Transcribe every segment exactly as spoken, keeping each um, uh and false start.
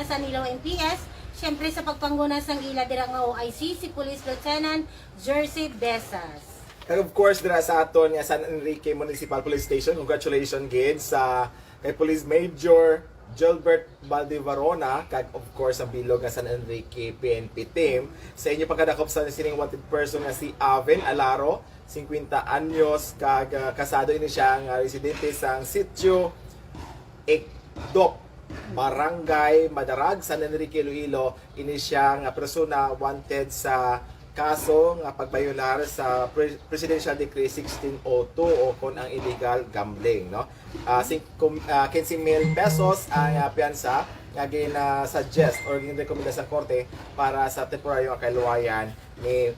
San Iloilo M P S, siyempre sa pagpanguna sang ila dira nga O I C, si Police Lieutenant Jersey Besas. And of course, dira sa aton nga San Enrique Municipal Police Station, congratulations gid sa kay Police Major Gilbert Baldivarona, kag of course ang bilog nga San Enrique P N P team sa inyo pagkadakop sa sining wanted person nga si Aven Alaro, singkwenta anyos, kag ah, kasado ini siya nga residente sang sitio Ikdop, Barangay Madarag, San Enrique, Iloilo. Ini siya nga persona wanted sa kaso nga pagbayolar sa Pre- Presidential Decree sixteen oh two o kon ang illegal gambling, no? Ah, sing- kum- ah, quince mil pesos ang ah, piyansa nga gina-suggest or ginrekomenda sa korte para sa temporaryo nga kaluwayan ni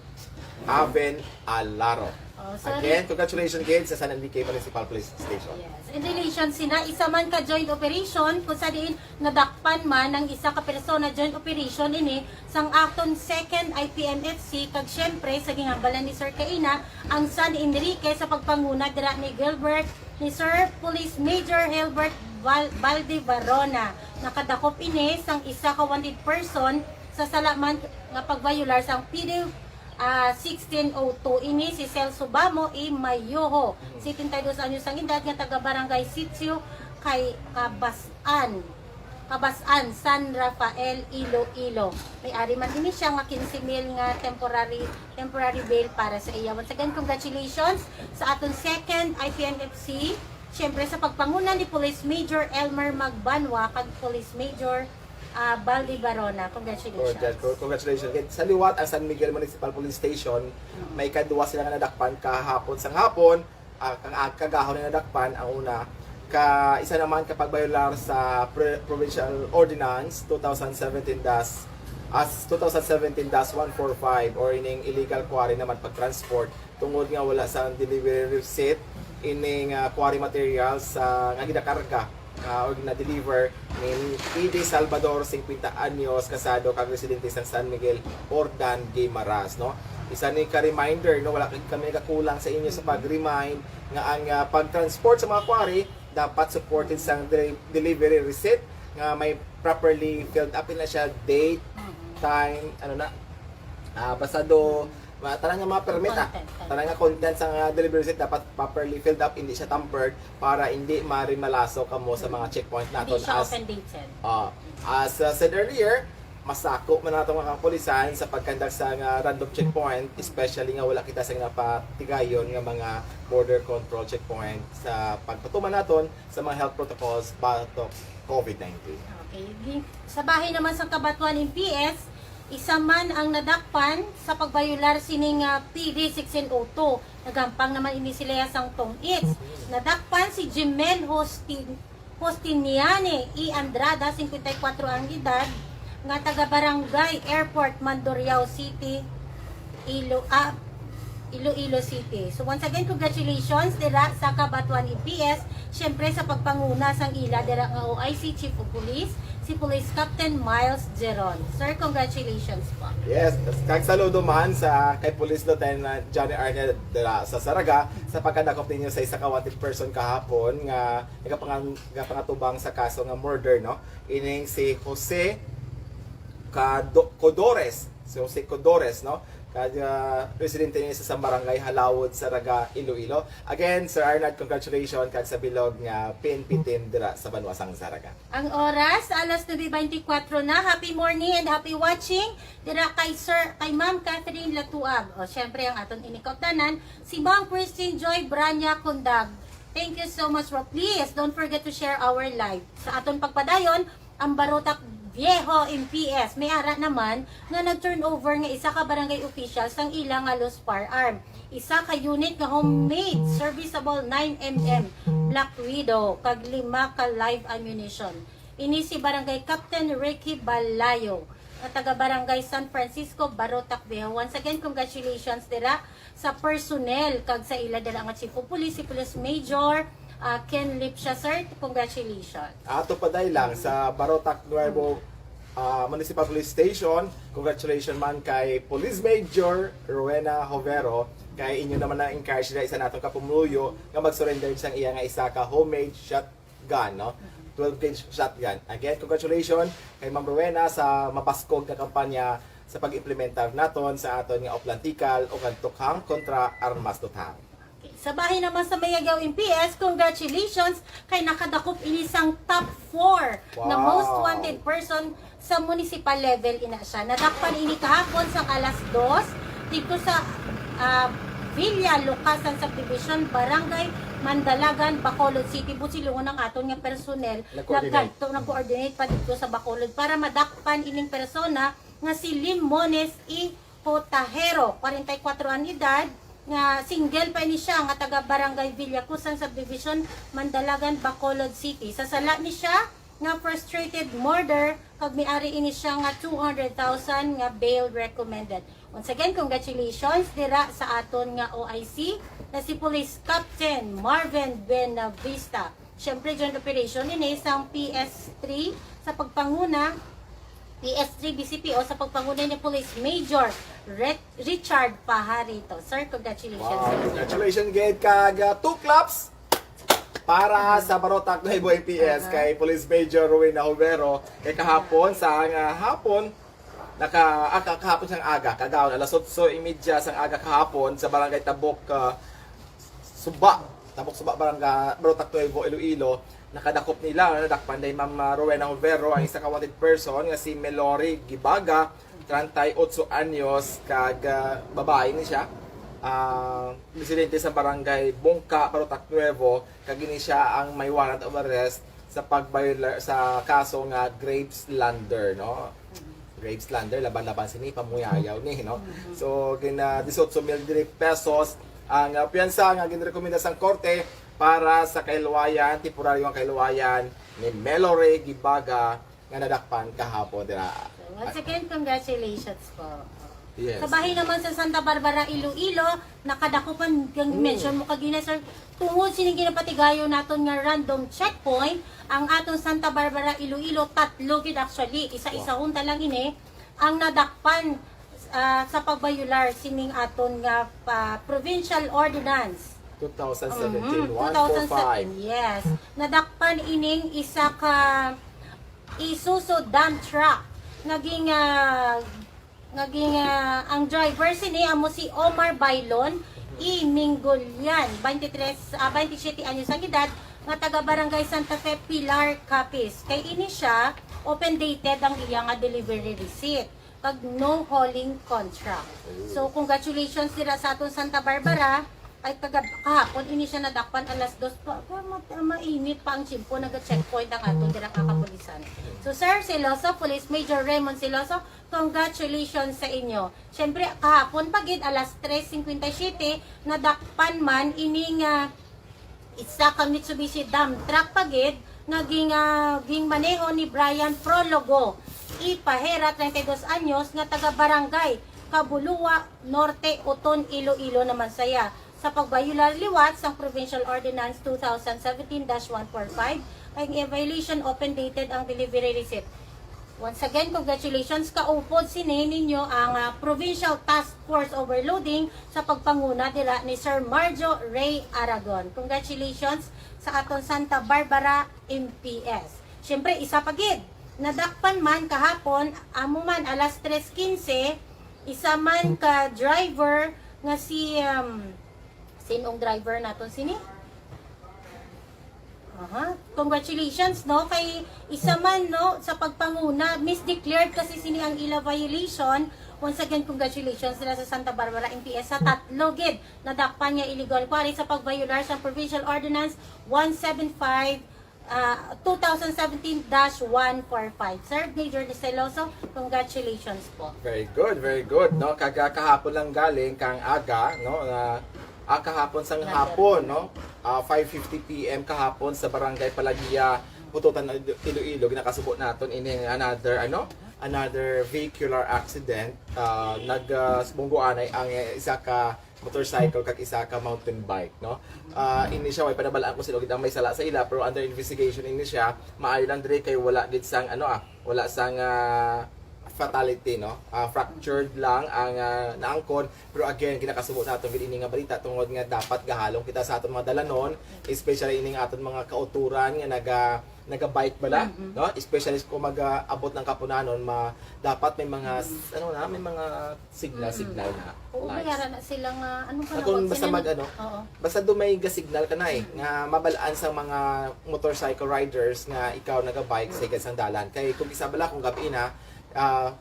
Aven Alaro. Oh, sorry. Again, congratulations gid sa San Enrique Municipal Police Station. Yes. In relation sina, isa man ka joint operation kung sa diin nadakpan man ang isa ka persona. Joint operation ini sang aton second I P M F C, kag siyempre sa ginhambalan ni Sir kaina, ang San Enrique sa pagpanguna dira ni Gilbert, ni Sir Police Major Hilbert Val- Valde Varona. Nakadakop ini sang isa ka wanted person sa sala man nga pagbayolar sang P D ah, sixteen oh two. Ini si Celso Bamo y Mayoho, setenta y dos anyos ang edad, nga taga Barangay Sitio kay Kabasan, Kabasan, San Rafael, Iloilo. May ari man ini siya nga quince mil nga temporary temporary bail para sa iya. Once again, congratulations sa aton second I P M F C. Siyempre sa pagpanguna ni Police Major Elmer Magbanwa kag Police Major ah, Baldi Barona. Congratulations. Congratulations. Congratulations. Sa liwat ang San Miguel Municipal Police Station, may kadwa sila nga nadakpan kahapon sang hapon. Ah, kang ag- kagahon na nadakpan ang una ka isa naman ka pagbayolar sa Pre- Provincial Ordinance two thousand seventeen dash as two thousand seventeen dash one four five, or ining illegal quarry naman pag-transport tungod nga wala sa delivery receipt ining ah, quarry materials sa nga ginakarga ah, or na-deliver ni P D Salvador, singkwenta anyos, kasado kag residente sa San Miguel, Ordan, Guimaras, no? Isa ni ka reminder, no, wala kag kami nagakulang sa inyo sa pag-remind nga ang ah, pag-transport sa mga quarry dapat supported sa deli- delivery receipt nga may properly filled up na siya, date, time, ano na, ah, basta do, ma- tanan nga mga permit, ah. Content, content. Tanan nga content sa nga delivery receipt dapat properly filled up, hindi siya tampered para hindi marimalaso kamo sa mga checkpoint Hindi naton siya as open dated. Ah, as uh, said earlier, masako man nato mga kapulisan sa pagkandak sa nga random checkpoint, especially nga wala kita sa napatigayon nga mga border control checkpoint sa pagpatuman naton sa mga health protocols batok COVID nineteen. Okay. Gi- Sa bahin naman sa Cabatuan M P S, isa man ang nadakpan sa pagbayolar sining ah, P D sixteen oh two. Nagampang naman ini sila sang tong-its. Nadakpan si Jimel Hostin Justiniani E. Andrada, singkwenta y kwatro ang edad, nga taga Barangay Airport, Mandurriao City, Ilo, ah, Iloilo City. So once again, congratulations dira sa Cabatuan E P S, siyempre sa pagpanguna sang ila dira nga O I C Chief of Police, si Police Captain Miles Geron. Sir, congratulations po. Yes, kag saludo man sa kay Police Lieutenant Johnny Arnel dira sa Saraga sa pagkadakop ninyo sa isa ka wanted person kahapon nga nagapangan- nagapangatubang sa kaso nga murder, no? Ining si Jose Cado- Codores, si Jose Codores, no? Kag ah, residente niya sa isang barangay Halawod, Saraga, Iloilo. Again, Sir Arnel, congratulations kag sa bilog nga P N P team dira sa banwa sang Saraga. Ang oras, alas nuebe beintikwatro na. Happy morning and happy watching. Dira kay Sir, kay Ma'am Catherine Latuab. O, syempre, ang aton inikautanan, si Ma'am Christine Joy Branya Kundag. Thank you so much, bro. Please, don't forget to share our live. Sa aton pagpadayon, ang Barotac Viejo M P S. May ara naman nga nag-turnover nga isa ka barangay official sang ila nga loose firearm. Isa ka unit nga homemade serviceable nine M M Black Widow kag lima ka live ammunition. Ini si Barangay Captain Ricky Balayo, nga taga Barangay San Francisco, Barotac Viejo. Once again, congratulations dira sa personnel kag sa ila dira nga Chief of Police, si Police Major ah, Ken Lipsia, sir. Congratulations. Ato pa day lang sa Barotac Nuevo ah, Municipal Police Station. Congratulations man kay Police Major Rowena Hovero, kay inyo naman na-encourage na isa natong kapumuyo nga mag-surrender sang iya nga isa ka homemade shotgun, no? twelve gauge shotgun. Again, congratulations kay Ma'am Rowena sa mabaskog nga kampanya sa pag-implementar naton sa aton nga Oplan Tikal o Tukhang kontra Armas Tuthang. Sa bahin naman sa Mayagaw M P S, congratulations kay nakadakop ini sang top four na Wow. most wanted person sa municipal level ina siya. Nadakpan ini kahapon sa alas dos dito sa ah, Villa Lucasan Subdivision, Barangay Mandalagan, Bacolod City. Busilungon ang aton nga personnel Nag-coordinate. nagkadto, nag-coordinate pa dito sa Bacolod para madakpan ining persona nga si Limones E. Potahero, forty-four ang edad, nga single pa ini siya, nga taga Barangay Villacusan Subdivision, Mandalagan, Bacolod City. Sa sala ni siya nga frustrated murder, kag may-ari ini siya nga two hundred thousand nga bail recommended. Once again, congratulations dira sa aton nga O I C na si Police Captain Marvin Buenavista. Siyempre, joint operation ini sang P S three sa pagpanguna, P S three B C P O sa pagpanguna ni Police Major Ret- Richard Pajarito. Sir, congratulations. Wow, congratulations gid kag uh, two claps para sa Barotac Nuevo M P S Aha. kay Police Major Rowena Jovero kay kahapon sa nga hapon naka ah, ka- kahapon sang aga kagaw alas otso y media sang aga kahapon sa barangay Tabok uh, Suba Tabok Suba barangay Barotac Nuevo Iloilo nakadakop nila nadakpan day Ma'am uh, Rowena Jovero ang isa ka wanted person nga si Melory Gibaga treinta y ocho anyos kag uh, babae ni siya uh, residente sa barangay Bungka Barotac Nuevo kag ini siya ang may warrant of arrest sa pagbayular sa kaso nga grave slander, no? Grave slander, laban-laban sini pamuyayaw ni, no? So, gina disiotso mil diri pesos ang uh, piyansa nga ginrekomenda sang korte para sa kahiluwayan, temporaryo nga kahiluwayan ni Melory Gibaga nga nadakpan kahapon dira. Once again, congratulations po. Yes. Sa bahin naman sa Santa Barbara, Iloilo, nakadako man, kang Hmm. mention mo kagina, sir, tungod sining ginapatigayon naton nga random checkpoint, ang aton Santa Barbara, Iloilo, tatlo gid actually, isa-isa hunta lang ini, ang nadakpan ah, sa pagbayular sining aton nga pa, provincial ordinance. two thousand seventeen, Mhm, one four five. Yes. Nadakpan ining isa ka Isuzu dump truck. Naging ah, naging ah, ang driver sini amo si Omar Bailon E. Mingolian, twenty-three, ah, twenty-seven anyos ang edad, nga taga Barangay Santa Fe, Pilar, Capiz. Kay ini siya, open dated ang iya nga delivery receipt. Kag no hauling contract. So, congratulations dira sa aton Santa Barbara. Ay, kagab kahapon, ini siya nadakpan alas dos pa. Kaya ma- mainit pa ang tiyempo, naga-checkpoint ang aton dira nga kapulisan. So, Sir Celoso, Police Major Raymond Celoso, congratulations sa inyo. Siyempre, kahapon pa gid, alas tres cincuenta y siete, nadakpan man ining ah, isa ka Mitsubishi dump truck pa gid nga ging, ah, gingmaneho ni Brian Prologo Ipahera, treinta y dos anyos, nga taga Barangay Kabuluwa Norte, Oton, Iloilo naman saya sa pagbayular liwat sang Provincial Ordinance two thousand seventeen dash one four five, kay ang violation open dated ang delivery receipt. Once again, congratulations. Kaupod sini ninyo ang ah, Provincial Task Force Overloading sa pagpanguna dira ni Sir Marjo Ray Aragon. Congratulations sa aton Santa Barbara M P S. Siyempre, isa pa gid. Nadakpan man kahapon, amo man alas tres quince, isa man ka driver nga si um, sinong driver naton sini? Aha. Congratulations, no? Kay isa man, no, sa pagpanguna, misdeclared kasi sini ang ila violation. Once again, congratulations sila sa Santa Barbara M P S sa tatlo gid nadakpan nga illegal quarry sa pagbayular sa Provincial Ordinance one seven five, ah, two thousand seventeen dash one four five. Sir Major Celoso, congratulations po. Very good, very good, no? Kaga kahapon lang galing kang aga, no? Na ah, kahapon sang hapon, no? Ah, five fifty P M kahapon sa Barangay Palagia, Bututan, Iloilo, ginakasubo naton ining another ano, another vehicular accident. Ah, nag ah, subong anay ang eh, isa ka motorcycle kag isa ka mountain bike, no? Ah, ini siya way panabalaan ko sino gid ang may sala sa ila pero under investigation ini siya. Maayo lang diri kay wala gid sang ano ah, wala sang ah, fatality, no? Ah, fractured lang ang ah, naangkon. Pero again, ginakasubo naton gid ini nga balita tungod nga dapat gahalong kita sa aton mga dalanon, especially ining aton mga kauturan nga naga naga-bike bala, no? Especially kung mag-abot ng kapunanon, ma dapat may mga s- ano na, may mga signal, signal na. Oo, lights. Mayara na sila nga, ano ka Ah, na, kung wag basta sila mag ni- ano, Oo. basta doon may ga-signal ka na eh, nga mabalaan sa mga motorcycle riders nga ikaw naga-bike sa ikas ang dalan. Kay kung isa bala kung gabi na, ah,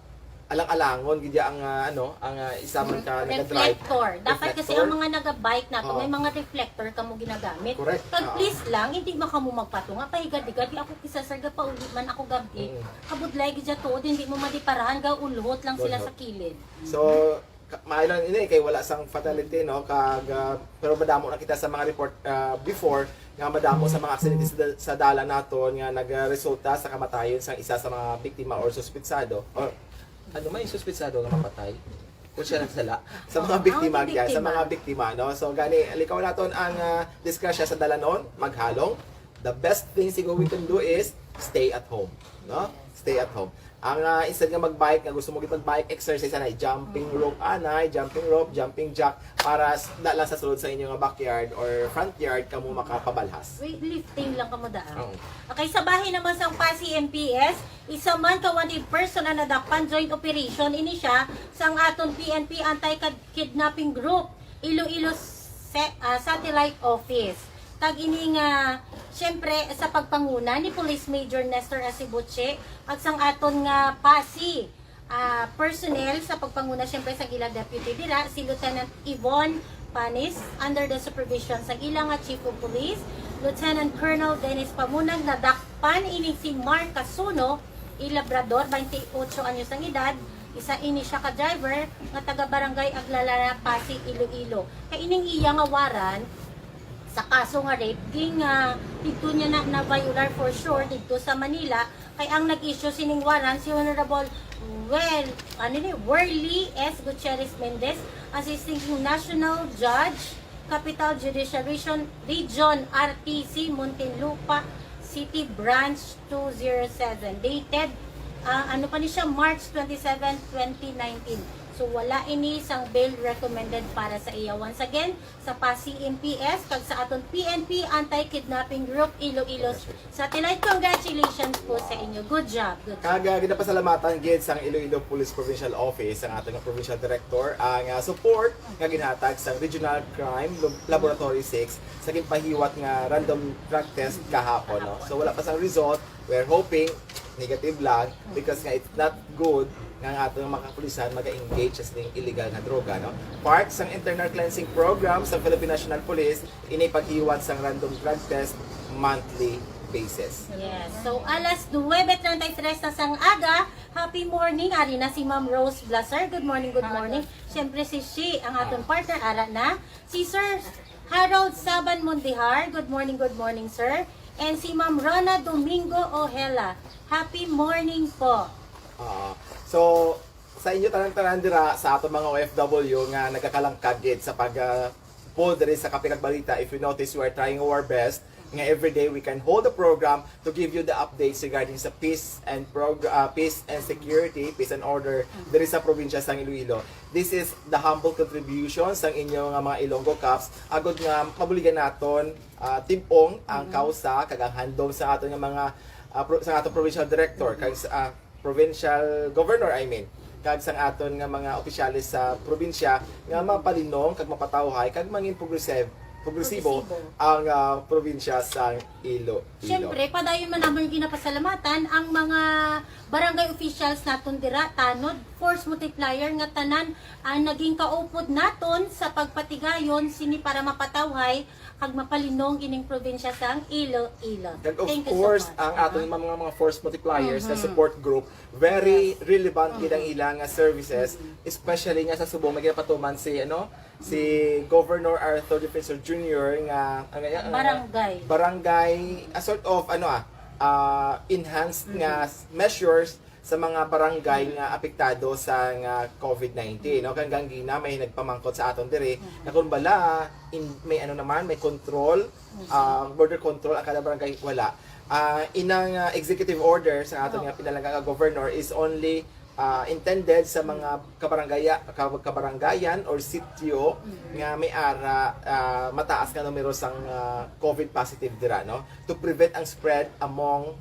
alang-alangon gid ang ah, ano, ang ah, isa man ka naga-drive. Reflector. Dapat kasi Reflector? Ang mga naga-bike nato, Oo. May mga reflector kamo ginagamit. Correct. Kag Oo. Please lang, hindi ba kamo magpatunga? Pahigad-higad, di ako kisa sir, gapauli man ako gabi. Mm. Kabudlay gid siya tuod, hindi mo madiparahan, gaulhot lang sila Ulhot. Sa kilid. So, ka- maayo lang ini kay wala sang fatality, no? Kag ah, pero madamo na kita sa mga report ah, before nga madamo sa mga aksidente sa, dal- sa dalan naton nga nagresulta sa kamatayon sang isa sa mga biktima or suspitsado or ano may suspitsado nga mapatay kung siya nagsala sa mga Ah, biktima, ang guys, sa biktima. Mga biktima, no? So gani likaw naton ang ah, disgrasya sa dalanon, maghalong. The best thing siguro we can do is stay at home, no? Stay at home. Ang ah, instead nga mag-bike, nga gusto mo gid mag-bike, exercise anay, jumping rope anay, jumping rope, jumping jack para s- da lang sa sulod sa inyo nga backyard or front yard kamo makapabalhas. Weightlifting lang kamo daan. Oo. Okay, sa bahin naman sa Passi M P S, isa man ka wanted person ang nadakpan joint operation ini siya sang aton P N P anti-kidnapping group, Iloilo se- ah, Satellite Office. Kag ini nga, syempre, sa pagpanguna ni Police Major Nestor Asibuche, kag sang aton nga Passi ah, personnel sa pagpanguna, syempre, sa ila deputy dira, si Lieutenant Yvonne Panis, under the supervision sa ila nga Chief of Police, Lieutenant Colonel Dennis Pamunag, nadakpan ini si Mark Casuno, i Labrador, twenty-eight anyos ang edad, isa ini siya ka driver nga taga Barangay Aglalana, Passi, Iloilo. Kay ining iya nga warrant sa kaso nga rape, ging ah, didto niya na na-violar for sure didto sa Manila, kay ang nag-issue sining warrant si Honorable Well, ano ni, Worley S. Gutierrez Mendez, Assisting National Judge, Capital Judicial Region, Region R T C, Muntinlupa City Branch two zero seven, dated ah, ano pa ni siya, March twenty-seven, twenty nineteen. So wala ini sang bail recommended para sa iya. Once again, sa Passi M P S kag sa aton P N P Anti-Kidnapping Group Iloilo Satellite. Congratulations po sa inyo. Good job. Good job. Kag ah, ginapasalamatan gid sang Iloilo Police Provincial Office ang aton nga provincial director ang ah, support nga ginhatag sang Regional Crime Lab- Laboratory six sa ginpahiwat nga random drug test kahapon, no? So wala pa sang result. We're hoping negative lang because nga it's not good nga ang aton mga kapulisan maga-engage sa sining illegal nga droga, no? Part sang internal cleansing program sa Philippine National Police ini paghiwat sang random drug test monthly basis. Yes. So, alas nuwebe treinta y tres na sang aga. Happy morning. Ari na si Ma'am Rose Blaser. Good morning, good morning. Siyempre si Shi, ang aton partner, ara na. Si Sir Harold Saban Mondihar. Good morning, good morning, sir. And si Ma'am Rona Domingo Ojela. Happy morning po. Ah, so sa inyo tanan-tanan dira sa aton mga O F W nga nagakalangkag gid sa pag ah, pull diri sa Kape kag Balita, if you notice, we are trying our best nga every day we can hold the program to give you the updates regarding sa peace and prog- ah, peace and security, peace and order diri sa probinsya sang Iloilo. This is the humble contribution sang inyo nga mga Ilonggo Cops agud nga mabuligan naton ah, tib-ong ang kausa kag ang handom sa aton nga mga ah, pro- sa aton provincial director kag sa ah, provincial governor, I mean, kag sang aton nga mga opisyales sa probinsya nga mapalinong kag mapatawhay kag mangin progresive progresibo Progresibo. Ang ah, probinsya sang Iloilo. Siyempre, padayon man namon ginapasalamatan ang mga barangay officials naton dira, tanod, force multiplier nga tanan ang naging kaupod naton sa pagpatigayon sini para mapatawhay kag mapalinong ining probinsya sang Iloilo. And of Thank you course, so much. ang aton mga, mga, mga force multipliers na support group, very relevant gid ang ilang nga services, especially nga sa subong may ginapatuman si ano, si Governor Arthur Defensor Junior nga ang, ang, ang Barangay. barangay, a sort of ano ah, ah, enhanced nga s- measures sa mga barangay nga apektado sa nga COVID nineteen, no? Kang ganggina may nagpamangkot sa aton diri na kung bala in, may ano naman, may control, ah, border control ang kada barangay, wala. Ah, inang ah, executive order sa aton nga pinalangga nga governor is only ah, intended sa mga kabarangaya, ka-, kabarangayan or sitio nga may ara, ah, mataas nga numero sang, ah, COVID positive dira, no? To prevent ang spread among,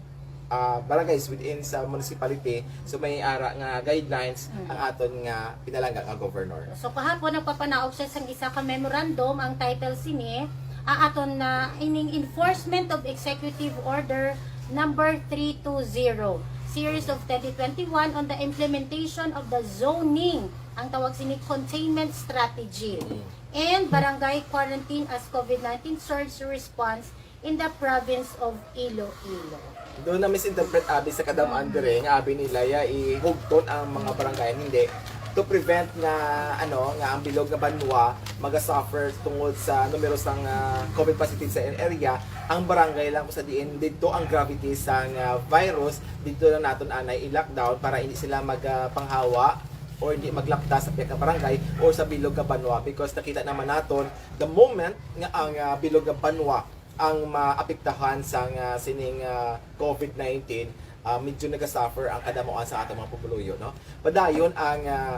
ah, barangays within sa municipality. So, may ara nga guidelines ang aton nga pinalangga nga governor. So, kahapon nagpapanaog siya sang isa ka memorandum, ang title sini, ang aton na ining Enforcement of Executive Order number three two zero, series of twenty twenty-one, on the implementation of the zoning, ang tawag sini containment strategy, and barangay quarantine as COVID nineteen surge response in the province of Iloilo. Doon na misinterpret abi sa kadam-an dire nga abi nila ya ihugton ang mga barangay, hindi, to prevent nga, ano, nga ang bilog nga banwa maga-suffer tungod sa numero sang, ah, COVID positive sa area. Ang barangay lang kung sa diin didto ang gravity sang, ah, virus, didto lang naton anay i-lockdown para hindi sila magpanghawa or hindi maglapta sa pihak nga barangay or sa bilog nga banwa, because nakita naman naton the moment nga ang, ah, bilog nga banwa ang maapektahan sang, ah, sining, ah, COVID nineteen, ah, medyo nagasuffer ang kadamuan sa atong mga pumuluyo, no? Padayon ang, ah,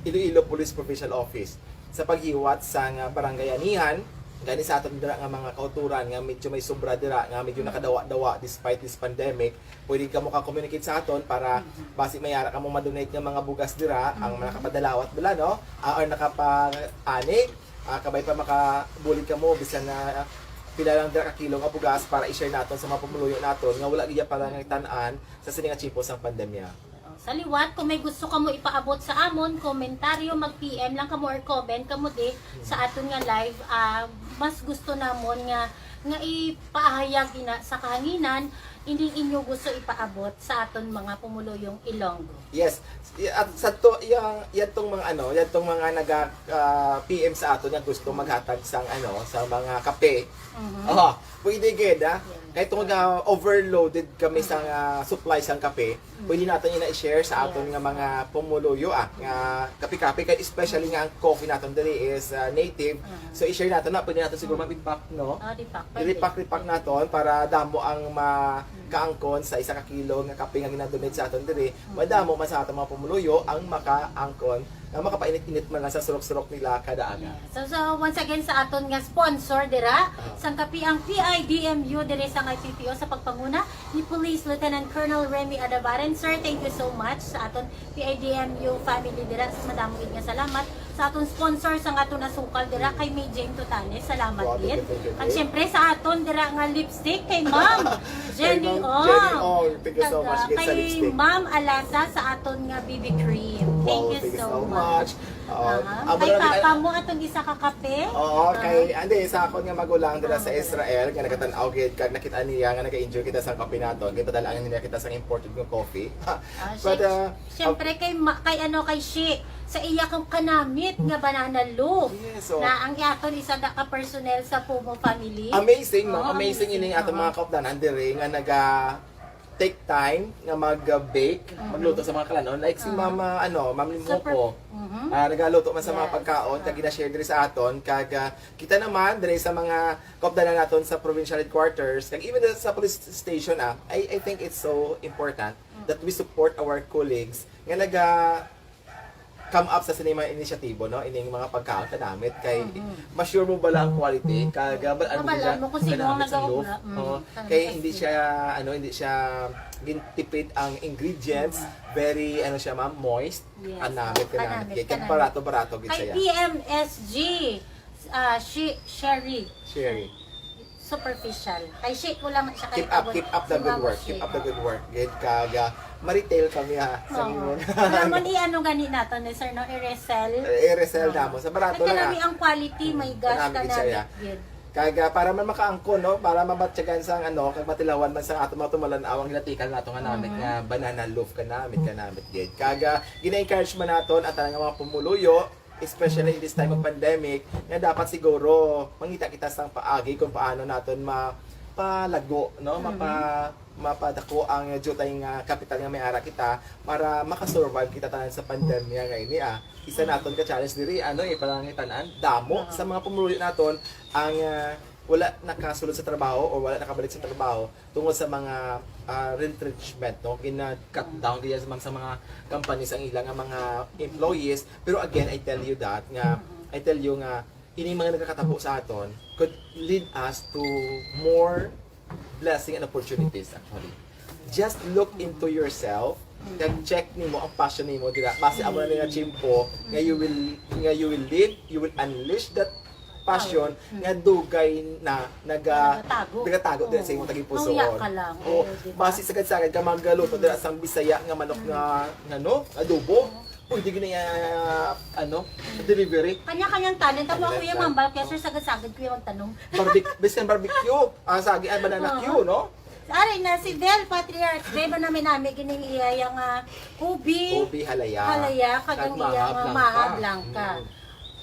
Iloilo Police Provincial Office sa paghiwat sang, ah, barangay anihan, gani sa aton dira nga mga kauturan nga medyo may sobra dira, nga medyo nakadawa-dawa despite this pandemic, pwede kamo ka-communicate sa aton para basi may ara kamo ma-donate nga mga bugas dira, ang nakapadalawat bala, no? Ah, or nakapa-ani, ah, kabay pa makabulig kamo bisan na pila lang dira ka kilo nga bugas para i-share naton sa mga pumuluyo naton nga wala gid palangitan-an sa sini nga tiyempo sang pandemya. Sa liwat, kung may gusto kamo ipaabot sa amon, komentaryo, mag-P M lang kamo or comment kamo di sa aton nga live. Ah, mas gusto namon nga, nga ipahayag ina sa kahanginan ining inyo gusto ipaabot sa aton mga pumuluyong Ilonggo. Yes. Y-, at sa to, yang, yan tong mga ano, yan tong mga naga, ah, P M sa aton nga gusto maghatag sang ano, sa mga kape. Mhm. Oh, pwede gid, ah. Yes. Kay tungod nga overloaded kami sa, ah, supply sang kape, pwede naton ina i-share sa aton nga mga pumuluyo, ah, nga kape-kape, kay especially nga ang coffee naton diri is, ah, native. Ah. So i-share naton na, pwede naton siguro mag-repack, no? Ah, repack, pwede. I-repack, repack naton para damo ang makaangkon sa isa ka kilo nga kape nga gina-donate sa aton diri. Madamo man sa aton mga pumuluyo ang makaangkon nga makapainit-init man lang sa surok-surok nila kada aga. So, so once again sa aton nga sponsor dira, sang kape ang P I D M U diri sa I P P O sa pagpanguna ni Police Lieutenant Colonel Remy Adabaren. Sir, thank you so much sa aton P I D M U family dira. Madamo gid nga salamat sa aton sponsor sang aton asukal dira kay May Jane Tutanes. Salamat gid. Wow, thank you, thank you. At syempre sa aton dira nga lipstick kay Ma'am Jenny Ong. Jenny Ong, thank you so much gid sa lipstick. Kay Ma'am Alasa sa aton nga B B cream. Thank you so much. Wow, thank you so much. Oo. Aha. Kay papa mo atong isa ka kape? Oo, kay, andi, sa akon nga magulang dira sa Israel, nga nagatan-aw gid, kag nakita niya nga nag-enjoy kita sa kape nato, gipadala niya kita sa imported nga coffee. Ah, but, uh, syempre, kay ma-, kay ano, kay Shi, sa iya kang kanamit nga banana loaf. Yes, oh. Na ang aton isa da ka personnel sa Pomo family. Amazing, no? Oo, amazing, amazing ining atong mga kaupdanan diri nga naga take time nga mag-bake, magluto sa mga kalanon. Like si Mama, ano, Ma'am Limoko, ah, nagaluto man sa mga pagkaon, kag gina-share diri sa aton. Kag, ah, kita naman diri sa mga kaupdanan naton sa provincial headquarters, kag even sa police station, ah, I, I think it's so important that we support our colleagues nga naga come up sa sini mga inisyatibo, no? Ining mga pagkaon kanamit kay ma-sure mo bala ang quality, kag, ah, bal-, ano, mabal-an mo kung sino ang nag-aobra. Oo. Kay hindi siya, ano, hindi siya gintipid ang ingredients. Very, ano siya, ma'am, moist. Yes, kanamit, kanamit, kanamit. Kay barato-barato gid siya. Kay P M S G, ah, Shi-, Sherry. Sherry. Superficial. Kay Shi ko lang siya. Keep up, keep up the good work. Keep up the good work. Gid kag, ah, ma-retail kami, ha, sa inyo. Wala man, i-ano gani nato ni sir, no? I-resell. Eh, i-resell namo. Sa barato lang, ah. Kay kanami ang quality, may gas kanami gid. Kag, ah, para man makaangkon, no? Para mabatyagan sang, ano, kag matilawan man sa ato mga tumalan-aw ang hinatikan nato nga namit nga banana loaf kanamit, kanamit gid. Kag, ah, gina-encourage man naton ang tanan nga mga pumuluyo, especially in this time of pandemic, nga dapat siguro mangita kita sang paagi kung paano naton mapalago, no? Mapa-, mapadako ang diutay nga kapital nga may ara kita para makasurvive kita tanan sa pandemya nga ini, ah. Isa naton ka challenge diri, ano, eh, panangitan-an, damo sa mga pumuluyo naton ang, ah, wala nakasulod sa trabaho or wala nakabalik sa trabaho tungod sa mga ah, retrenchment, no? Gina-cut down diya sa, sa mga companies ang ilang mga employees. Pero again, I tell you that nga I tell you nga ini mga nagakatabo sa aton could lead us to more blessing and opportunities actually. Just look into yourself, kag check nimo ang passion nimo dira. Base amo na nga tiyempo nga you will nga you will live, you will unleash that passion nga dugay na naga Nagatago. nagatago dira sa imong tagipusoon. Mangya ka lang. Oo, Oo, di ba? Base sa sagad-sagad ka, mga galuto dira sang Bisaya nga manok nga ano, adobo. Pwede gini ah, ano, delivery. Kanya-kanyang talent. Amo ako Talent yung lang. Mambal, kaya sir, sagad-sagad ko yung tanong. Barbic, bisan barbecue. Ah, sagi, ah, banana Oo. cue, no? Ari na si Vel Patriarch. Di ba namin nami gining iya yung ah, ubi? Ubi halaya. Halaya, kag ang Kag iya maha nga blanca. maha blanca. Mm.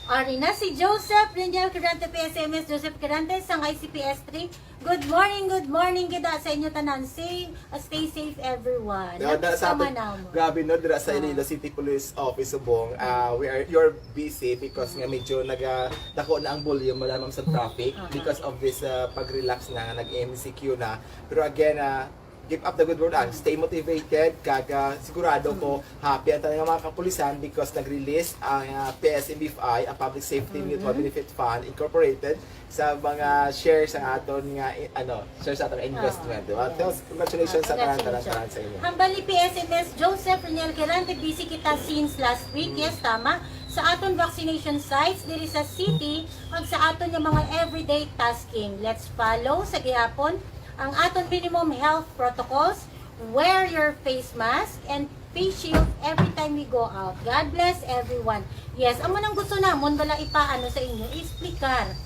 Ari na si Joseph Reniel Quirante, P S M S, Joseph Quirante, sang I C P S three. Good morning, good morning, gida sa inyo tanan. Say, uh, stay safe, everyone. Dira, dira sa Nagkasama aton, namo. grabe no, dira sa Ah. Iloilo City Police Office subong. Ah, we are you're busy because nga medyo naga dako na ang volume, wala man sa traffic Ah. because of this ah, pag-relax na nga nag-M C Q na. Pero again, ah, keep up the good work. Ah, stay motivated. Kag ah, sigurado ko happy ang tanan nga mga kapulisan because nag-release ang ah, P S M B F I, ang Public Safety Mutual Benefit Fund Incorporated, sa mga shares sa aton nga i- ano, shares sa aton nga investment, di ba? Ah, So, congratulations sa tanan, tanan, congratulations. tanan sa inyo. Hambal ni P S M S Joseph Reniel Quirante, busy kita since last week. Yes, tama. Sa aton vaccination sites diri sa city, kag sa aton nga mga everyday tasking. Let's follow sa gihapon ang aton minimum health protocols. Wear your face mask and face shield every time we go out. God bless everyone. Yes, amo nang gusto namon bala ipaano sa inyo, explicar.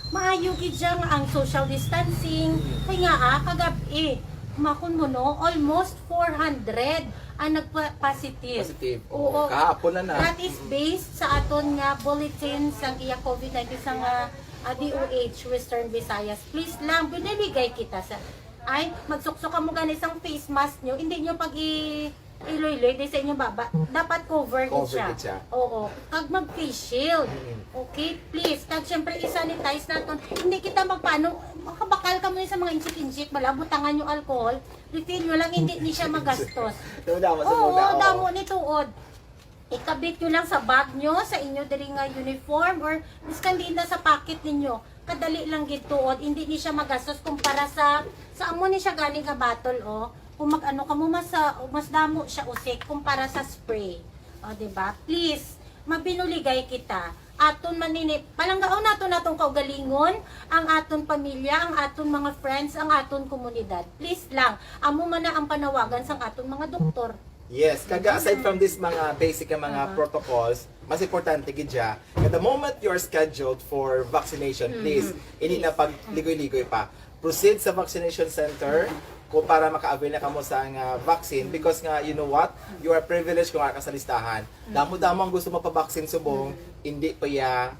Maayo gid siya nga ang social distancing. Kay nga ah, kagab-i, makon mo no, almost four hundred ang nagpa-positive. Positive. Oo. Kahapon na na. That is based sa aton nga bulletin sang iya COVID nineteen sang ah, ah, D O H Western Visayas. Please lang, biniligay kita sa ay, magsuksok kamo gani sang face mask nyo, hindi nyo pag i iloy-loy di sa inyong baba. Dapat cover gid Cover siya. gid siya. Oo. Kag mag face shield. Mm. Okay, please. Kag syempre i-sanitize naton. Hindi kita magpaano, makabakal kamo sa mga injik-injik, bala butangan yung alcohol, refill nyo lang, hindi ni siya magastos. Daw daw sa Oo, muna, oo. Damo ni tuod. Ikabit nyo lang sa bag nyo, sa inyo diri nga uniform, or miskan diin na sa pocket ninyo. Kadali lang gid tuod, hindi ni siya magastos kumpara sa sa amo ni siya gani nga bottle, oh. Kung mag-ano ka mo, mas ah, mas damo siya usik kumpara sa spray. O, di ba? Please, mabinuligay kita. Aton man ini, palanggaon naton atong kaugalingon, ang aton pamilya, ang aton mga friends, ang aton komunidad. Please lang, amo man na ang panawagan sang aton mga doktor. Yes, kaga aside from this mga basic nga mga Aha. protocols, mas importante gid siya nga the moment you are scheduled for vaccination, please, hindi na pag ligoy-ligoy pa. Proceed sa vaccination center kung para maka-avail na kamo sa nga vaccine because nga, you know what? You are privileged kung ka sa listahan. Damo-damo ang gusto magpa-vaccine subong, hindi pa ya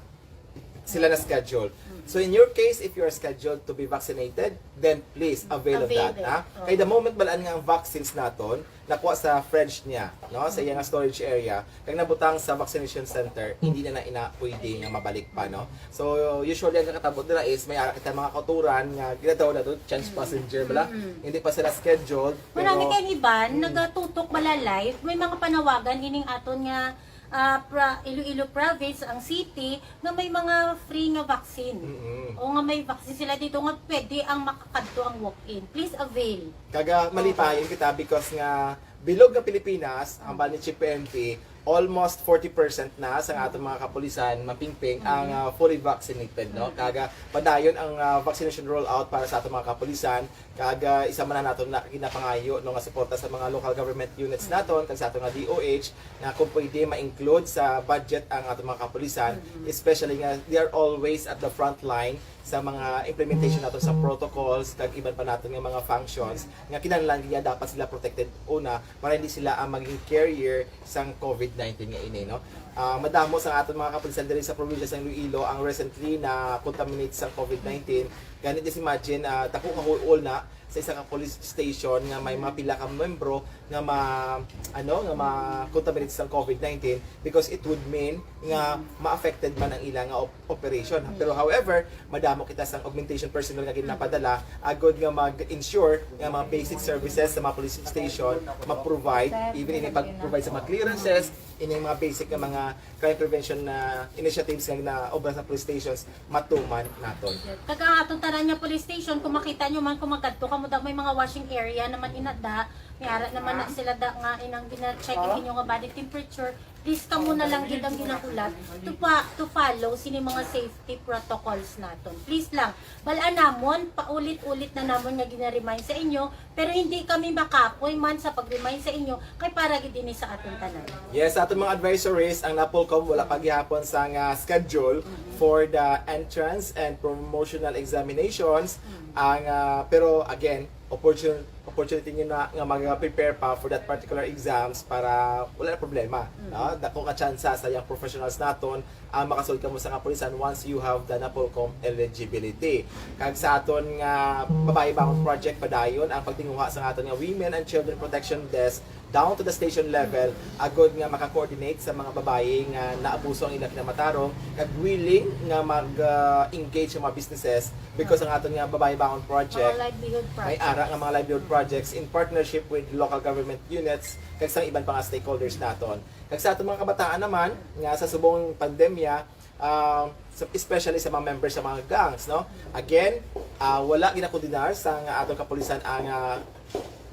sila na schedule. So in your case, if you are scheduled to be vaccinated, then please avail of that, Avail it. Ha? Oo. Kay the moment balaan nga ang vaccines naton nakuha sa fridge niya, no, sa iyang storage area, kag nabutang sa vaccination center, hindi na na ina pwede nga mabalik pa, no. So usually ang kakatabo nila is may ara kita mga kauturan nga ginataw na doon chance passenger bala, hindi pa sila scheduled. Marami Pero kayong iban, nagatutok bala live, may mga panawagan ining aton nga ah, pra, Iloilo province, ang city, nga may mga free nga vaccine. Mm-mm. O nga may vaccine sila dito nga pwede ang makakadto ang walk-in. Please avail. Kaga malipayon kita because nga bilog nga Pilipinas, ang bali ni Chief P N P, almost forty percent na sa atong mga kapulisan mapingping ang ah, fully vaccinated, no? Kaga padayon ang ah, vaccination rollout para sa atong mga kapulisan. Kaga isa man na nato na ginapangayo, no, nga suporta sa mga local government units naton kag sa ato nga D O H na kung pwede ma-include sa budget ang ato mga kapulisan, especially nga they are always at the front line sa mga implementation nato sa protocols kag iban pa naton nga mga functions nga kinahanglan niya dapat sila protected una para hindi sila ang maging carrier sang COVID nineteen nga ini, no. Ah, madamo sa aton mga kapulisan diri sa probinsya sa Iloilo ang recently na contaminate sa COVID nineteen Gani, just imagine, ah, dako ka huol na sa isa ka police station nga may mga pila ka membro nga ma-, ano, nga ma-contaminate sa COVID nineteen, because it would mean nga ma-affected man ang ila nga op-, operation. Pero however, madamo kita sang augmentation personnel nga ginapadala agod nga mag-ensure nga mga basic services sa mga police station ma-provide, even ini pag-provide sa mga clearances, ini mga basic nga mga crime prevention na initiatives nga ginaobra sa police stations, matuman naton. Kag ang atong tanan nga police station, kung makita nyo man, kung magkadto kamo da, may mga washing area naman inada, may ara naman na sila da nga inang gina-check ang inyo nga body temperature. Please, kamo na lang gid ang ginahulat to pa, to follow sini mga safety protocols naton. Please lang, bal-an namon, paulit-ulit na namon nga gina-remind sa inyo, pero hindi kami makapoy man sa pag-remind sa inyo, kay para gid ini sa aton tanan. Yes, sa aton mga advisories, ang NAPOLCOM wala pa gihapon sang, ah, schedule for the entrance and promotional examinations. Ang, ah, pero again, opportun-, opportunity nyo na nga mag-prepare pa for that particular exams para wala na problema, no? Dako ka tsansa sa young professionals naton ang makasulod kamo sa kapulisan once you have the NAPOLCOM eligibility. Kag sa aton nga Babayi Bangon Project, padayon ang pagtinguha sa aton nga Women and Children Protection Desk down to the station level, agod nga maka-coordinate sa mga babayi nga naabuso ang ilang kinamatarong kag willing nga mag-, ah, engage sa mga businesses, because ang aton nga Babayi Bangon Project, mga livelihood projects, may ara nga mga livelihood projects in partnership with local government units kag sa iban pa nga stakeholders naton. Kag sa aton mga kabataan naman, nga sa subong pandemya, ah, sa, especially sa mga members sa mga gangs, no? Again, ah, wala ginakondenar sa nga atong kapulisan ang, ah,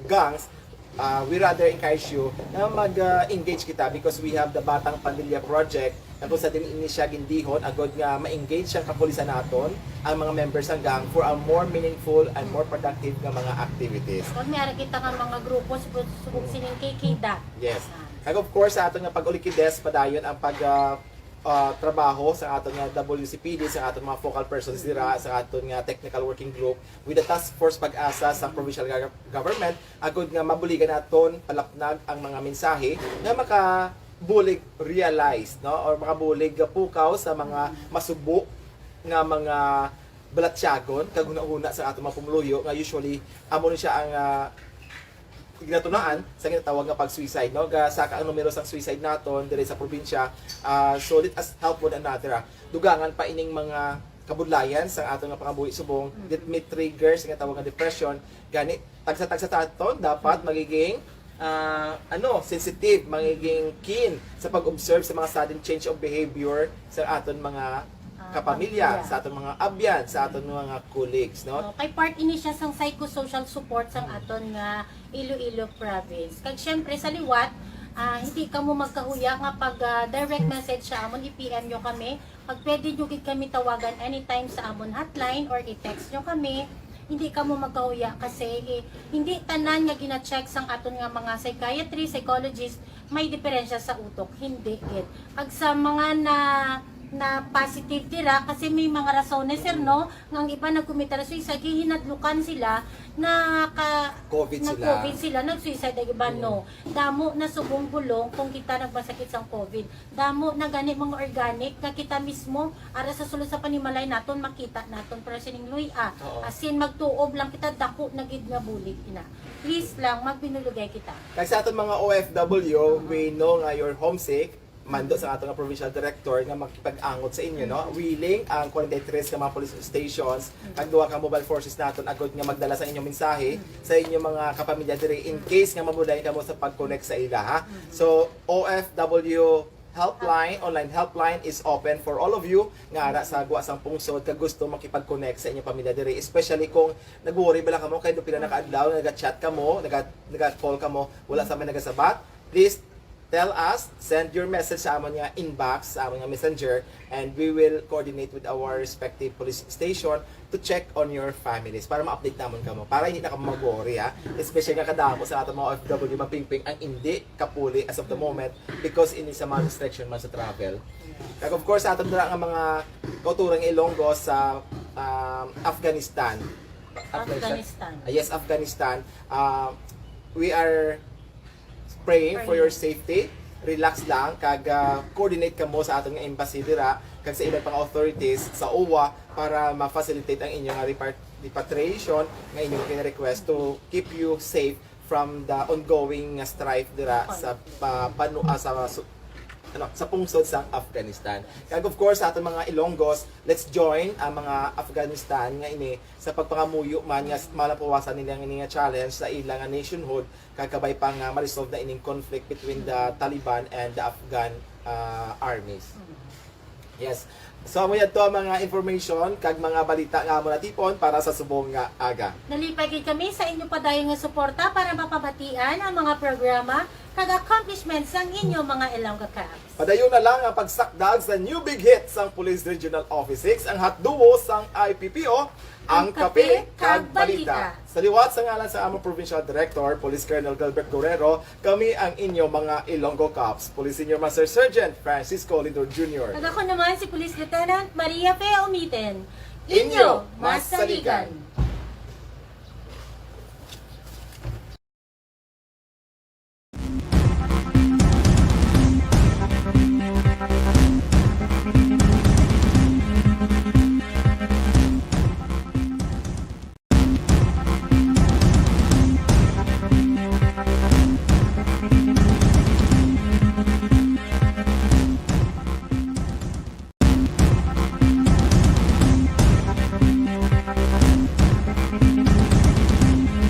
gangs. Ah, we rather encourage you na mag, ah, engage kita, because we have the Batang Pandilya Project, na kung sa din ini siya gindihon, agod nga ma-engage ang kapulisan naton, ang mga members sang gang, for a more meaningful and more productive nga mga activities. Kag may ara kita nga mga grupo, subong, subong sining K K da. Yes. Kag of course, sa aton nga pag-ulikides, padayon ang pag, ah, ah, trabaho sa aton nga W C P D, sa aton mga focal persons dira, sa aton nga technical working group with the Task Force Pag-asa sa provincial gov-, government, agud nga mabuligan naton palapnag ang mga mensahe nga makabulig realize, no, or makabulig pukaw sa mga masubo nga mga balatyagon kag hunahuna sa aton mga pumuluyo nga usually amo ni siya ang, ah, ginatunaan sa ginatawag nga pag-suicide, no? Gasaka ang numero sang suicide naton diri sa probinsya. Ah, so let us help one another, ah. Dugangan pa ining mga kabudlayan sa aton nga pangabuhi subong, that may trigger sa ginatawag nga depression. Gani, tagsa-tagsa taton dapat magiging, ah, ano, sensitive, magiging keen sa pag-observe sa mga sudden change of behavior sa aton mga kapamilya, sa aton mga abyan, sa aton mga colleagues, no? Oh, kay part ini siya sang psychosocial support sang aton nga Iloilo province. Kag syempre sa liwat, ah, hindi kamo magkahuya nga pag, ah, direct message sa amon, i-P M nyo kami. Kag pwede nyo gid kami tawagan anytime sa amon hotline or i-text nyo kami. Hindi kamo magkahuya kasi, eh, hindi tanan nga gina-check sang aton nga mga psychiatry, psychologist, may diferensya sa utok. Hindi gid. Kag sa mga na, na positive dira, kasi may mga rasones, sir, no? Nga ang iba nagkomita ra suicide, hinadlukan sila na ka-, COVID na sila. COVID sila, nag-suicide ang iba, no? Damo na subong bulong kung kita nagmasakit sang COVID. Damo na gani mga organic nga kita mismo, ara sa sulod sa panimalay naton, makita naton, pero sining luy-a. Oo. As in, magtuob lang kita, dako na gid nga bulig ina. Please lang, magbinulugay kita. Kag sa aton mga O F W, we know nga you're homesick. Mando sa aton nga provincial director nga makipag-angot sa inyo, no? Willing ang forty-three ka mga police stations, kag duha ka mobile forces naton, agud nga magdala sa inyong mensahe sa inyong mga kapamilya diri in case nga mabudlay kamo sa pag-connect sa ila, ha? So, O F W helpline, online helpline is open for all of you nga ara sa gwa sang pungsod kag gusto makipag-connect sa inyong pamilya diri, especially kung nag-worry bala kamo kay pila na ka adlaw nga naga-chat kamo, naga, naga-call kamo, wala sa may nagasabat. Please tell us, send your message sa amon nga inbox, sa amon nga messenger, and we will coordinate with our respective police station to check on your families para ma-update namon kamo, para hindi na kamo mag-worry, ha. Especially nga kadamo sa aton mga O F W, mapingping ang hindi kapuli as of the moment because ini sa mga restriction man sa travel. Kag of course, sa aton dira nga mga kauturan nga Ilonggo sa, um, Afghanistan. Afghanistan. Afghanistan. Ah, yes, Afghanistan. Ah, we are praying for your safety. relax lang kag ah, coordinate kamo sa aton nga embassy dira kag sa iban pang authorities sa O W A para ma-facilitate ang inyo nga repart- repatriation nga inyo request to keep you safe from the ongoing nga strife dira sa pa, banu, ah, sa su- ano, sa pungsod sa Afghanistan. Kag of course, sa aton mga Ilonggos, let's join ang mga Afghanistan nga ini sa pagpangamuyo man nga malapawasan nila ang ini nga challenge sa ila nga nationhood kag kabay pa nga ma-resolve na ining conflict between the Taliban and the Afghan ah, armies. Yes. So, amo yadto ang mga information kag mga balita nga amo natipon para sa subong nga aga. Nalipay gid kami sa inyo padayon nga suporta para mapamatian ang mga programa kag accomplishments sang inyo mga Ilonggo Cops. Padayon na lang ang pagsakdag sa new big hit sang Police Regional Office six, ang hot duo sang I P P O, ang Kape kag Balita. Sa liwat sa ngalan sa among Provincial Director, Police Colonel Gilbert Guerrero, kami ang inyo mga Ilonggo Cops, Police Senior Master Sergeant Francisco Lindor Junior. Kag ako naman si Police Lieutenant Maria Fe Umiten. Inyo, mas saligan.